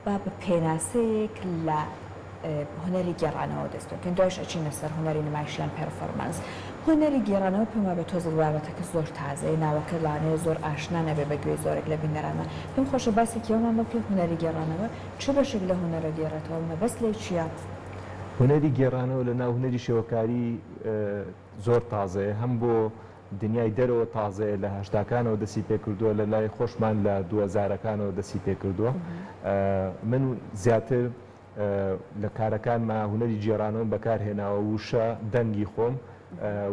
با بە پێناسەیەک لە هونەری گێڕانەوە دەست پێ بکەین، دوایش ئەچینە سەر هونەری نمایش یان پێرفۆرمانس. هونەری گێڕانەوە پێم وابێ تۆزێک بابەتەکە زۆر تازەیە، ناوەکە لەوانەیە زۆر ئاشنا نەبێ بە گوێی زۆرێک لە بینەرانمان. پێم خۆشە باسێکی ئەومان بۆ بکەی هونەری گێڕانەوە چ بەشێک لە هونەرە گێڕێتەوە، مەبەست لێی چییە؟ هونەری گێڕانەوە لە ناو هونەری شێوەکاری زۆر تازەیە، هەم بۆ دنیای دەرەوە تازەیە لە هەشتاکانەوە دەستی پێکردووە، لە لای خۆشمان لە دووەزارەکانەوە دەستی پێکردووە. من زیاتر لە کارەکانما هونەری گێڕانەوەم بەکار هێناوە، وشە، دەنگی خۆم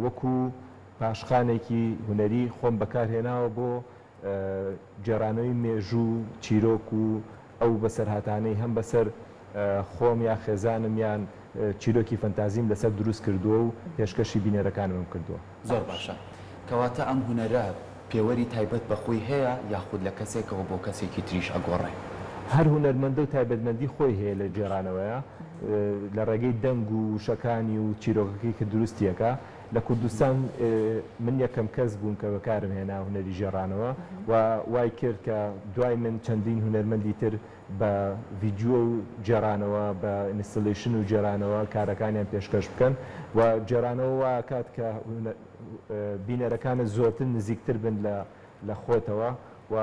وەکو پاشخانێکی هونەری خۆم بەکار هێناوە بۆ گێڕانەوەی مێژوو و چیرۆک و ئەو بەسەرهاتانەی هەم بەسەر خۆم یا خێزانم یان چیرۆکی فەنتازیم لەسەر دروست کردووە و پێشکەشی بینەرەکانمم کردووە. زۆر باشە. کەواتە ئەم هونەرە پێوەری تایبەت بە خۆی هەیە یاخود لە کەسێکەوە بۆ کەسێکی تریش ئەگۆڕێ؟ هەر هونەرمەندە و تایبەتمەندی خۆی هەیە لە گێڕانەوەیا لە ڕێگەی دەنگ و وشەکانی و چیرۆکەکەی کە دروستی ئەکا. لە کوردستان من یەکەم کەس بووم کە بەکارم هێنا هونەری گێڕانەوە و وای کرد کە دوای من چەندین هونەرمەندی تر بە ڤیدیۆ و گێڕانەوە، بە installation و گێڕانەوە کارەکانیان پێشکەش بکەن و گێڕانەوە وا ئەکات کە بینەرەکانت زۆرتر نزیکتر بن لە خۆتەوە و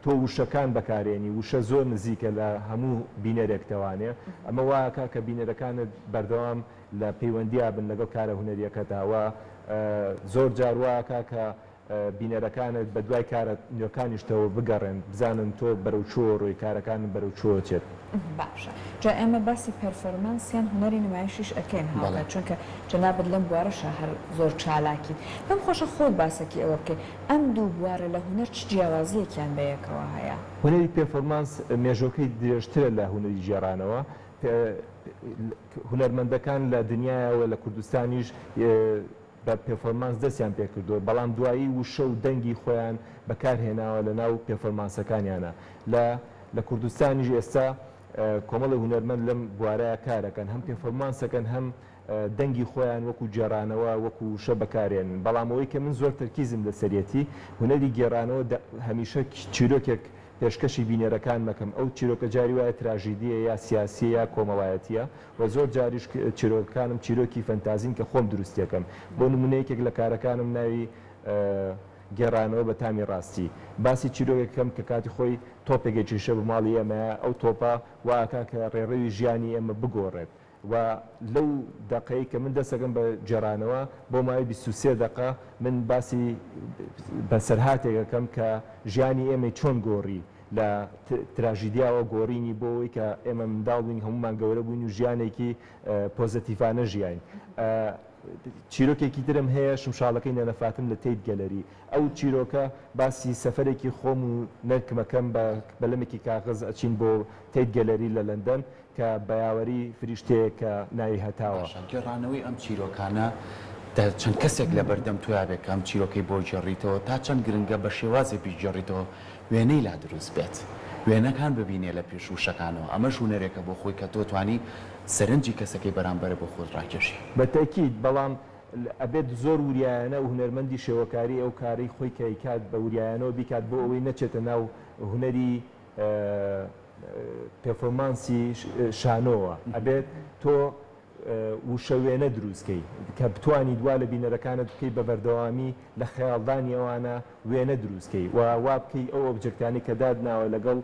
تۆ وشەکان بەکارێنی، وشە زۆر نزیکە لە هەموو بینەرێک تەوانێ، ئەمە وا ئەکا کە بینەرەکانت بەردەوام لە پەیوەندیا بن لەگەڵ کارە هونەریەکەتا و زۆر جار وا ئەکا کە بینەرەکانت بە دوای کارە نوێکانیشتەوە بگەڕێن بزانن تۆ بەرەو کوێوە ڕۆی کارەکانت بەرەو کوێوە چێت. باشە جا ئێمە باسی پێرفۆرمانس یان هونەری نمایشیش ئەکەین هاوکات چونکە جەنابت لەم بوارەشا هەر زۆر چالاکیت پێم خۆشە خۆت باسەکی ئەوە بکەی ئەم دوو بوارە لە هونەر چ جیاوازیەکیان بەیەکەوە هەیە؟ هونەری پێرفۆرمانس مێژوەکەی درێژترە لە هونەری گێڕانەوە هونەرمەندەکان لە دنیایە و لە کوردستانیش بە پێرفۆرمانس دەستیان پێکردووە، بەڵام دوایی وشە و دەنگی خۆیان بەکار هێناوە لە ناو پێرفۆرمانسەکانیانا. لە لە کوردستانیش ئێستا کۆمەڵێ هونەرمەند لەم بوارەیا کارەکەن، هەم پێرفۆرمانس ئەکەن هەم دەنگی خۆیان وەکو گێڕانەوە وەکو وشە بەکارێنن. بەڵام ئەوەی کە من زۆر تەرکیزم لەسەریەتی هونەری گێڕانەوە هەمیشە چیرۆکێک پێشکەشی بینەرەکان مەکەم، ئەو چیرۆکە جاری وایە تراژیدییە یا سیاسییە یا کۆمەڵایەتییە و زۆر جاریش چیرۆکەکانم چیرۆکی فەنتازین کە خۆم دروستیەکەم. بۆ نموونە یەکێک لە کارەکانم ناوی گێڕانەوە بە تامی ڕاستی. باسی چیرۆکێک ئەکەم کە کاتی خۆی تۆپێک ئەکێشێ بە ماڵی ئێمەیا، ئەو تۆپە وا ئەکا کە ڕێڕەوی ژیانی ئێمە بگۆڕێت. و لەو دەقەی کە من دەست دەکەم بە گێڕانەوە بۆ ماوەی 23 دەقە من باسی بەسەرهاتێک ئەکەم کە ژیانی ئێمەی چۆن گۆڕی لە تراژیدیاوە گۆڕینی بۆ ئەوەی کە ئێمە منداڵ بووین هەموومان گەورە بووین و ژیانێکی پۆزەتیڤانە ژیاین. چیرۆکێکی ترم هەیە شمشاڵەکەی نەنە فاتم لە تەیت گەلەری ئەو چیرۆکە باسی سەفەرێکی خۆم و نەنکمەکەم بە بەلەمێکی کاغەز ئەچین بۆ تەیت گەلەری لە لەندەن کە بە یاوەری فریشتەیەک کە ناوی هەتاوە. باشە گێڕانەوەی ئەم چیرۆکانە تا چەند کەسێک لەبەردەم تۆیا بێت کە ئەم چیرۆکەی بۆ گێڕیتەوە تا چەند گرنگە بە شێوازێ بیگێڕیتەوە وێنەی لا دروست بێت وێنەکان ببینێ لە پێش وشەکانەوە ئەمەش هونەرێکە بۆ خۆی کە تۆ توانی سەرنجی کەسەکەی بەرامبەرە بۆ خۆت ڕاکێشی. بە تەئکید، بەڵام ئەبێت زۆر وریایانە و هونەرمەندی شێوەکاری ئەو کارەی خۆی کە ئەیکات بە وریایانەوە بیکات بۆ ئەوەی نەچێتە ناو هونەری پێرفۆرمانسی شانۆوە ئەبێت تۆ وشە وێنە دروست کەی کە بتوانیت وا لە بینەرەکانت بکەی بە بەردەوامی لە خەیاڵدانی ئەوانە وێنە دروست کەی و وا بکەی ئەو ئۆبجێکتانەی کە داتناوە لەگەڵ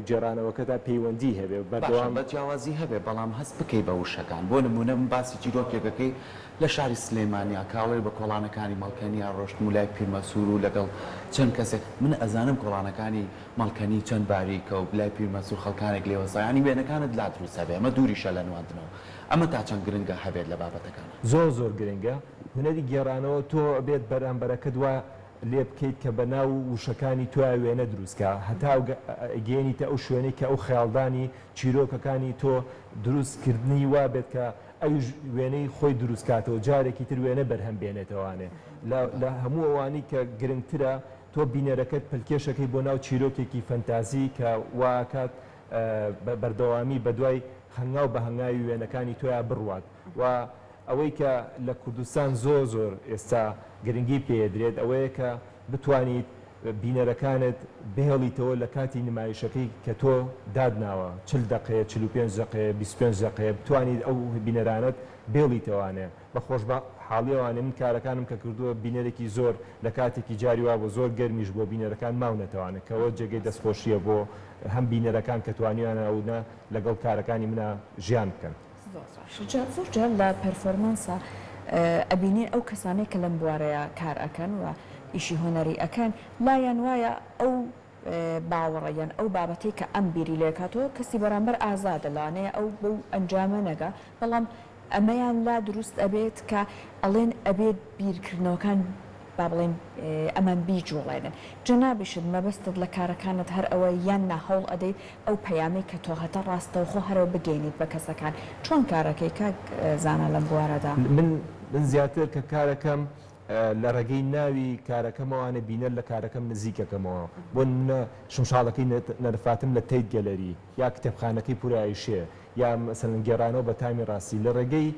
گێڕانەوەکەتا پەیوەندی هەبێ باشە بەردەوام. بە جیاوازی هەبێ بەڵام هەست بکەی بە وشەکان بۆ نموونە من باسی چیرۆکێک ئەکەی لە شاری سلێمانیا کاڵێ بە کۆڵانەکانی مەڵکەنیا ڕۆشتم و لای پیرمەسوور و لەگەڵ چەند کەسێک من ئەزانم کۆڵانەکانی مەڵکەنی چەند باریکە و لای پیرمەسوور خەڵکانێک لێ وەستا یانی وێنەکانت لا دروست هەبێ ئەمە دووریشە لە نواندنەوە ئەمە تا چەند گرنگە هەبێت لە بابەتەکانا. زۆر زۆر گرنگە هونەری گێڕانەوە تۆ ئەبێت بەرامبەرەکەت وا لێ بکەیت کە بە ناو وشەکانی تۆیا وێنە دروست کا هەتا ئەگەیەنیتە ئەو شوێنەی کە ئەو خەیاڵدانی چیرۆکەکانی تۆ دروست کردنی وا بێت کە ئەویش وێنەی خۆی دروست کاتەوە جارێکی تر وێنە بەرهەم بێنێتەوانێ لە لە هەموو ئەوانەی کە گرنگترە تۆ بینەرەکەت پەلکێشەکەی بۆ ناو چیرۆکێکی فەنتازی کە وائەکات بە بەردەوامی بەدوای هەنگاو بە هەنگاوی وێنەکانی تۆیا بڕوات و ئەوەی کە لە کوردستان زۆر زۆر ئێستا گرنگی پێیەدرێت ئەوەیە کە بتوانیت. بینەرەکانت بهێڵیتەوە لە کاتی نمایشەکەی کە تۆ داتناوە 40 دەقەیە 45 دەقەیە 25 دەقەیە بتوانیت ئەو بینەرانەت بێڵیتەوانێ بە خۆش بە حاڵیەوانێ من کارەکانم کە کردووە بینەرێکی زۆر لە کاتێکی جاری وابوو زۆر گەرمیش بووە بینەرەکان ماونەتەوانێ کەوە جێگەی دەستخۆشیە بۆ هەم بینەرەکان کە توانیویانە ئەونە لەگەڵ کارەکانی منا ژیان بکەن. زۆر باشە جا زۆر جار لە پێرفۆرمانسا ئەبینین ئەو کەسانەی کە لەم بوارەیا کار ئەکەن و ئیشی هونەری ئەکەن لایان وایە ئەو باوەڕە یان ئەو بابەتەی کە ئەم بیری لێکاتەوە کەسی بەرامبەر ئازادە لەوانەیە ئەو بەو ئەنجامە نەگا بەڵام ئەمەیان لا دروست ئەبێت کە ئەڵێن ئەبێت بیرکردنەوەکان با بڵێین ئەمان بیجوڵێنن. جەنابیشت مەبەستت لە کارەکانت هەر ئەوە یان نا هەوڵ ئەدەیت ئەو پەیامەی کە تۆ هەتە ڕاستەوخۆ هەرەوە بگەینیت بە کەسەکان. چۆن کارەکەی کاک زانا لەم بوارەدا؟ من من زیاتر کە کارەکەم لە ڕێگەی ناوی کارەکەمەوانێ بینەر لە کارەکەم نزیک ئەکەمەوە. بۆ نمونە شمشاڵەکەی نەرفاتم لە تەیت گەلەری یا کتێبخانەکەی پورایشێ یا مەسەلەن گێڕانەوە بە تامی ڕاستی لە ڕێگەی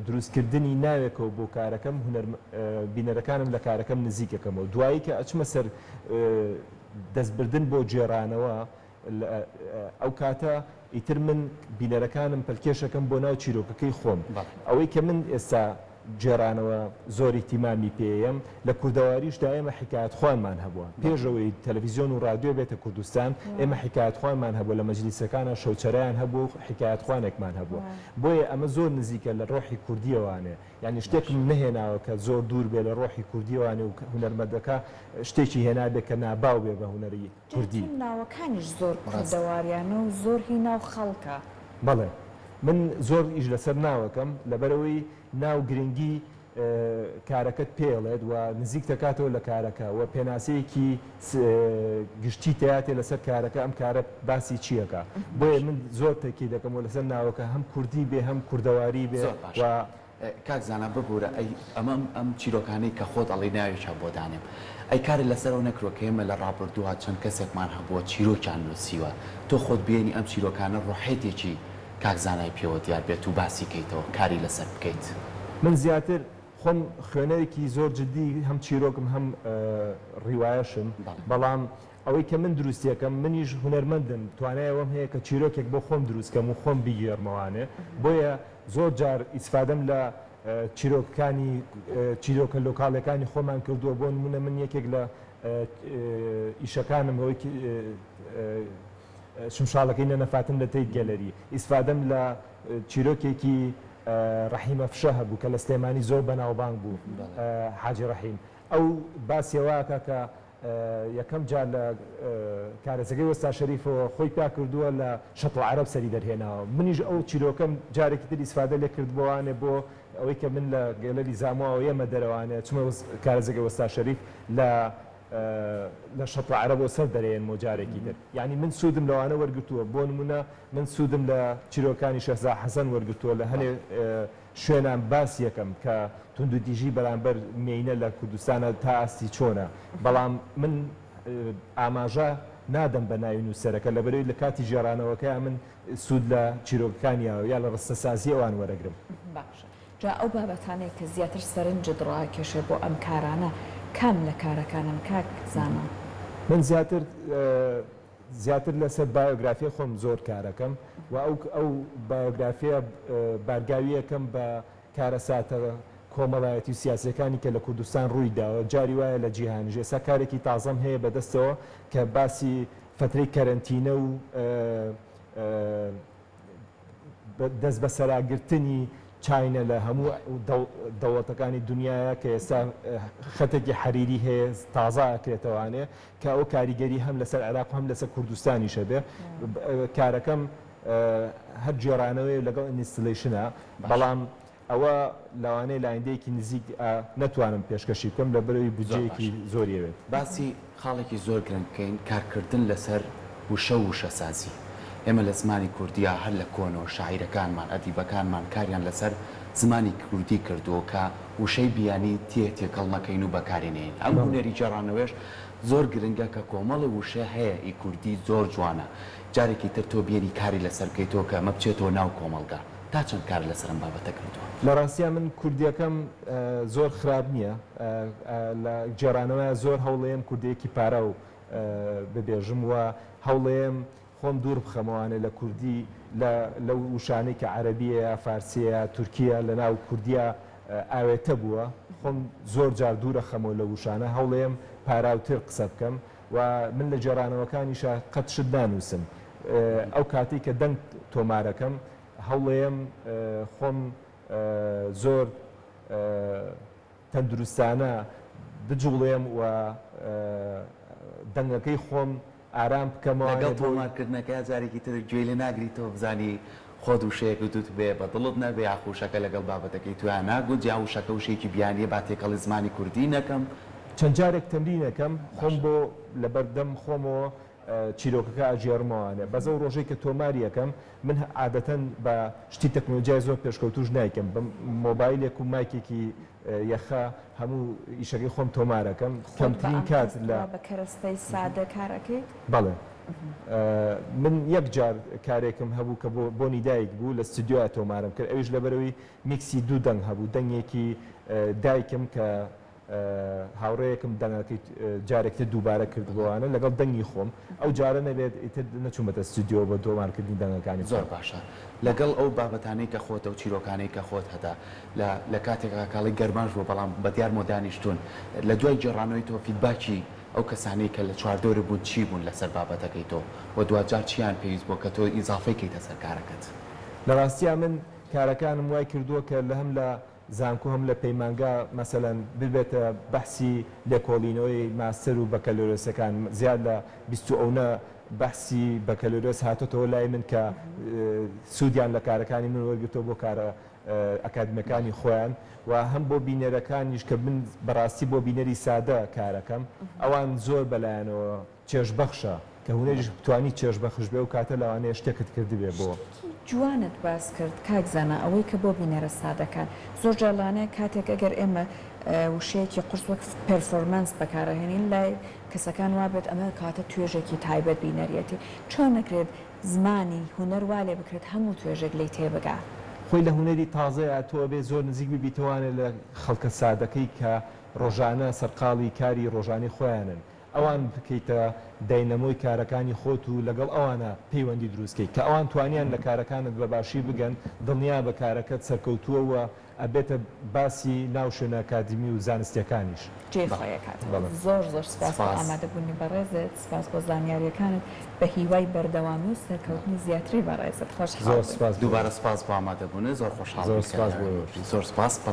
دروستکردنی ناوێکەوە بۆ کارەکەم هونەر بینەرەکانم لە کارەکەم نزیک ئەکەمەوە دوایی کە ئەچمە سەر دەستبردن بۆ گێڕانەوە ئەو کاتە ئیتر من بینەرەکانم پەلکێشەکەم بۆ ناو چیرۆکەکەی خۆم ئەوەی کە من ئێستا گێڕانەوە زۆر ئیهتیمامی پێیەم، لە کوردەواریشدا ئێمە حیکایەتخوانمان هەبووە، پێش ئەوەی تەلەفیزیۆن و ڕادیۆ بێتە کوردستان ئێمە حیکایەتخوانمان هەبووە، لە مەجلیسەکانا شەوچەرەیان هەبووە و حیکایەتخوانێکمان هەبووە، بۆیە ئەمە زۆر نزیکە لە ڕۆحی کوردییەوانێ، یانی شتێکم نەهێناوە کە زۆر دوور بێ لە ڕۆحی کوردییەوانێ و هونەرمەندەکە شتێکی هێنابێ کە ناباو بێ بە هونەری جا کوردی. چون ناوەکانیش زۆر کوردەواریانە و زۆر هی ناو خەڵکە. بەڵێ من زۆر ئیش لەسەر ناوەکەم لەبەرئەوەی ناو گرنگی کارەکەت پێڵێت و نزیکتەکاتەوە لە کارەکە و پێناسەیەکی گشتی تیاتێ لەسەر کارەکە ئەم کارە باسی چیەکە بۆیە من زۆر تەکی دەکەم و لەسەر ناوەکە هەم کوردی بێ هەم کوردەواری بێ زۆر و. باشە کاک زانا ببورە ئەی ئەمە ئەم چیرۆکانەی کە خۆت ئەڵێی ناوێکیان بۆ دانێم ئەی کارت لەسەر ئەوە نەکردوە کە ئێمە لە ڕابردووە چەند کەسێکمان هەبووە چیرۆکیان نووسیوە تۆ خۆت بێنی ئەم چیرۆکانە ڕۆحێتێکی کاک زانای پێوە دیار بێت و باسی کەیتەوە کاری لەسەر بکەیت. من زیاتر خۆم خوێنەرێکی زۆر جدی هەم چیرۆکم هەم ڕیوایەشم بەڵام ئەوەی کە من دروستیەکەم منیش هونەرمەندم توانای ئەوەم هەیە کە چیرۆکێک بۆ خۆم دروست کەم و خۆم بیگێڕمەوانێ بۆیە زۆر جار ئیسفادەم لە چیرۆکەکانی چیرۆکە لۆکاڵیەکانی خۆمان کردووە بۆ نمونە من یەکێک لە ئیشەکانم ئەوەی شمشاڵەکەی نەنە فاتم لە تەیت گەلەری ئیسفادەم لە چیرۆکێکی ڕەحیمە فشە هەبوو کە لە سلێمانی زۆر بەناوبانگ بوو حاجی ڕەحیم ئەو باسی ئەوە کە یەکەم جار لە کارێزەکەی وەستا شەریفەوە خۆی پیا کردووە لە شەتڵ عەرەب سەری دەرهێناوە منیش ئەو چیرۆکەم جارێکی تر ئیسفادە لێ کردبووانێ بۆ ئەوەی کە من لە گەلەری زامواوە یەمە دەرەوانێ چمە کارێزەکەی وەستا شەریف لە لە شەتڵ عەرەبەوە سەر دەرێنمەوە جارێکی تر یانی من سوودم لەوانە وەرگرتووە بۆ نموونە من سوودم لە چیرۆکانی شێخزا حەسەن وەرگرتووە لە هەنێ شوێنان باس یەکەم کە توندوتیژی بەرامبەر مێینە لە کوردستانا تا ئاستی چۆنە بەڵام من ئاماژە نادەم بە ناوی نووسەرەکە لەبەرئەوەی لە کاتی گێڕانەوەکەیا من سوود لە چیرۆکەکانیا یا لە ڕستەسازی ئەوان وەرەگرم. باشە جا ئەو بابەتانەی کە زیاتر سەرنجت ڕاکێشێ بۆ ئەم کارانە کام لە کارەکانن کاک زانا؟ من زیاتر زیاتر لەسەر بایۆگرافیای خۆم زۆر کارەکەم و ئەو ئەو بایۆگرافیە بارگاویەکەم بە کارەساتە کۆمەڵایەتی و سیاسیەکانی کە لە کوردستان ڕووی داوە جاری وایە لە جیهانیش ئێستا کارێکی تازەم هەیە بەدەستەوە کە باسی فەترەی کەرەنتینە و دەستبەسەراگرتنی چاینە لە هەموو دەوڵەتەکانی دنیایە کە ئێستا خەتێکی حەریری هەیە تازە ئەکرێتەوانێ کە ئەو کاریگەری هەم لەسەر عێراق و هەم لەسەر کوردستانیش هەبێ کارەکەم هەر گێڕانەوەیە لەگەڵ installation ە بەڵام ئەوە لەوانەیە لە ئایندەیەکی نزیک نەتوانم پێشکەشی بکەم لەبەرئەوەی زۆر بودجەیەکی باشە زۆری ئەوێت. باسی خاڵێکی زۆر گرنگ بکەین کارکردن لەسەر وشە و وشەسازی ئێمە لە زمانی کوردیا هەر لە کۆنەوە شاعیرەکانمان ئەدیبەکانمان کاریان لەسەر زمانی کوردی کردووە کە وشەی بیانی تێ تێکەڵ نەکەین و بەکاری نەهێنین ئەم بەڵێ. هونەری گێڕانەوەیەش زۆر گرنگە کە کۆمەڵێ وشە هەیە ئی کوردی زۆر جوانە جارێکی تر تۆ بێنی کاری لەسەر بکەیتەوە کە ئەمە بچێتەوە ناو کۆمەڵگا. تا چەند کارت لەسەر ئەم بابەتە کردووە؟ لە ڕاستیا من کوردیەکەم زۆر خراپ نییە، لە گێڕانەوەیا زۆر هەوڵەیەم کوردیەکی پاراو ببێژم و هەوڵەیەم خۆم دوور بخەمەوانێ لە کوردی لە لەو وشانەی کە عەرەبیە یا فارسیە یا تورکیە لە ناو کوردیا ئاوێتە بووە خۆم زۆر جار دوورە خەمەوە لەو وشانە هەوڵەیەم پاراوتر قسە بکەم و من لە گێڕانەوەکانیشا قەت شت نانووسم ئەو کاتەی کە دەنگ تۆمارەکەم هەوڵەیەم خۆم زۆر تەندروستانە بجوڵێم و دەنگەکەی خۆم ئارام بکەمەوە. لەگەڵ تۆمارکردنەکەیا جارێکی تر گوێی لێ ناگریتەوە بزانی خۆت وشەیەک وتوتبێ بە دڵت نەبێ یاخ وشەکە لەگەڵ بابەتەکەی تۆیا ناگونجێ یا وشەکە وشەیەکی بیانیە با تێکەڵی زمانی کوردی نەکەم. چەند جارێک تەمرینەکەم خۆم باشە. بۆ لەبەردەم خۆمەوە چیرۆکەکە ئەگێڕمەوانێ بەس ئەو ڕۆژەی کە تۆماری ئەکەم من عادەتەن بە شتی تەکنۆلۆجیای زۆر پێشکەوتووش نایکەم بە مۆبایلێک و مایکێکی یەخە هەموو ئیشەکەی خۆم تۆمار ئەکەم خۆت بە کەمترین کات ئەنقەست لە. وا بە کەرەستەی سادە کار ئەکەیت؟ بەڵێ من یەک جار کارێکم هەبوو کە بۆ بۆنی دایک بوو لە ستودیۆیا تۆمارم کرد ئەویش لەبەرئەوەی میکسی دوو دەنگ هەبوو دەنگێکی دایکم کە هاوڕێیەکم دەنگەکەی جارێکتر دووبارە کردبۆوانە لەگەڵ دەنگی خۆم ئەو جارە نەبێت ئیتر نەچوومەتە ستودیۆ بۆ تۆمارکردنی دەنگەکانی زۆر خۆم. باشە لەگەڵ ئەو بابەتانەی کە خۆتە و چیرۆکانەی کە خۆت هەتە لە لە کاتێکا کاڵی گەرماش بووە بەڵام بە دیارمەوە دانیشتوون لە دوای گێڕانەوەی تۆ feedback ی ئەو کەسانەی کە لە چواردەورت بوون چی بوون لەسەر بابەتەکەی تۆ و دواجار چیان پێویست بووە کە تۆ ئیزافەی کەیتە سەر کارەکەت؟ لە ڕاستیا من کارەکانم وای کردووە کە لە هەم لە زانکۆ هەم لە پەیمانگا مەسەلەن ببێتە بەحسی لێکۆڵینەوەی ماستەر و بەکەلۆرێسەکان زیاد لە 20 و ئەونە بەحسی بەکەلۆرێس هاتۆتەوە لای من کە سوودیان لە کارەکانی من وەرگرتووە بۆ کارە ئەکادمیەکانی خۆیان و هەم بۆ بینەرەکانیش کە من بەڕاستی بۆ بینەری سادە کارەکەم ئەوان زۆر بەلایانەوە چێژبەخشە، کە هونەریش توانی چێژبەخش بێ ئەو کاتە لەوانەیە شتێکت کردبێ بۆ. شتێکی جوانت باس کرد کاک زانا ئەوەی کە بۆ بینەرە سادەکان زۆر جار لەوانەیە کاتێک ئەگەر ئێمە وشەیەکی قورس وەک performance بەکارئەهێنین لای کەسەکان وابێت ئەمە کەواتە توێژێکی تایبەت بینەریەتی چۆن ئەکرێت زمانی هونەر وا لێ بکرێت هەموو توێژێک لێی تێبگا؟ خۆی لە هونەری تازەیا تۆ ئەبێ زۆر نزیک ببیتەوانێ لە خەڵکە سادەکەی کە ڕۆژانە سەرقاڵی کاری ڕۆژانەی خۆیانن ئەوان بکەیتە داینەمۆی کارەکانی خۆت و لەگەڵ ئەوانە پەیوەندی دروست کەی کە ئەوان توانیان لە کارەکانت بە باشی بگەن دڵنیابە کارەکەت سەرکەوتووە و ئەبێتە باسی ناو شوێنە ئەکادیمی و زانستیەکانیش. جێی خۆی ئەکاتەوە. بەڵێ. زۆر زۆر سپاس بۆ سپاس. ئامادەبوونی بەڕێزت، سپاس بۆ زانیاریەکانت، بە هیوای بەردەوامی و سەرکەوتنی زیاتری بەڕێزت. خۆشحاڵ زۆر بووین. سپاس بۆ دووبارە ئێوەش. سپاس بۆ ئامادەبوونت، زۆر خۆشحاڵ زۆر بووین کە سپاس بۆ ئێوەش. زۆر سپاس.